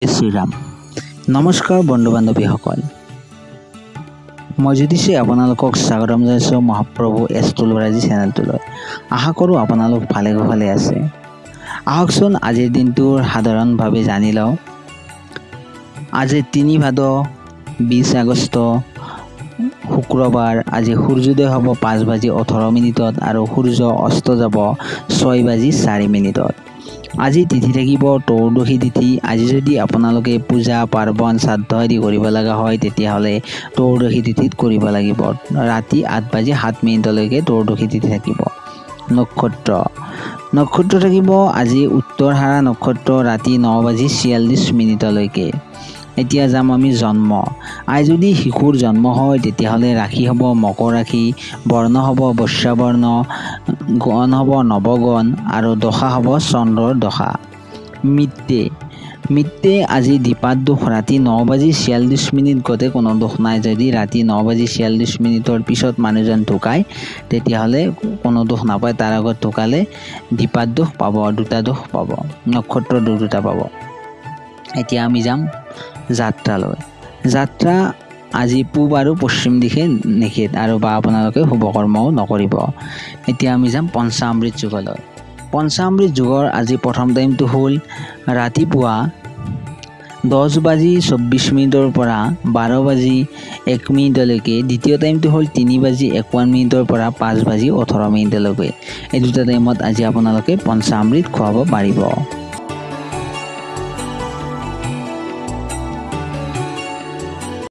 শ্ৰীৰাম। নমস্কাৰ বন্ধু বান্ধৱীসকল, মই জ্যোতিষে আপোনালোকক স্বাগতম জনাইছোঁ মহাপ্ৰভু এষ্ট্ৰলজি চেনেলটোলৈ। আশা কৰোঁ আপোনালোক ভালে কুশলে আছে। আহকচোন আজিৰ দিনটোৰ সাধাৰণভাৱে জানি লওঁ। আজি 3 ভাদ 20 আগষ্ট শুক্ৰবাৰ। আজি সূৰ্যোদয় হ'ব 5:18 আৰু সূৰ্য অস্ত যাব 6:04। আজি তিথি থাকিব চতুৰ্দশী তিথি। আজি যদি আপোনালোকে পূজা পাৰ্বণ শ্ৰাদ্ধ আদি কৰিব লগা হয়, তেতিয়াহ'লে চতুৰ্দশী তিথিত কৰিব লাগিব। ৰাতি 8:07লৈকে চতুৰ্দশী তিথি থাকিব। নক্ষত্ৰ থাকিব আজি উত্তৰহাৰা নক্ষত্ৰ ৰাতি 9:46লৈকে। এতিয়া যাম আমি জন্ম। আজি যদি শিশুৰ জন্ম হয়, তেতিয়াহ'লে ৰাশি হ'ব মকৰ ৰাশি, বৰ্ণ হ'ব বৈশ্যাবৰ্ণ, গণ হ'ব নৱগণ আৰু দশা হ'ব চন্দ্ৰৰ দশা। মৃত্যে আজি দ্বিপাত দোষ ৰাতি 9:46 গতে কোনো দোষ নাই। যদি ৰাতি 9:46ৰ পিছত মানুহজন ঢুকায়, তেতিয়াহ'লে কোনো দোষ নাপায়। তাৰ আগত ঢুকালে দ্বিপাত দোষ পাব, দুটা দোষ পাব, নক্ষত্ৰ দুটা পাব। এতিয়া আমি যাম যাত্ৰালৈ। যাত্ৰা আজি পূব আৰু পশ্চিম দিশে নিষেধ আৰু বা আপোনালোকে শুভ কৰ্মও নকৰিব। এতিয়া আমি যাম পঞ্চামৃত যুগলৈ। পঞ্চামৃত যুগৰ আজি প্ৰথম টাইমটো হ'ল ৰাতিপুৱা 10:24ৰ পৰা 12:01লৈকে। দ্বিতীয় টাইমটো হ'ল 3:51ৰ পৰা 5:18লৈকে। এই দুটা টাইমত আজি আপোনালোকে পঞ্চামৃত খুৱাব পাৰিব।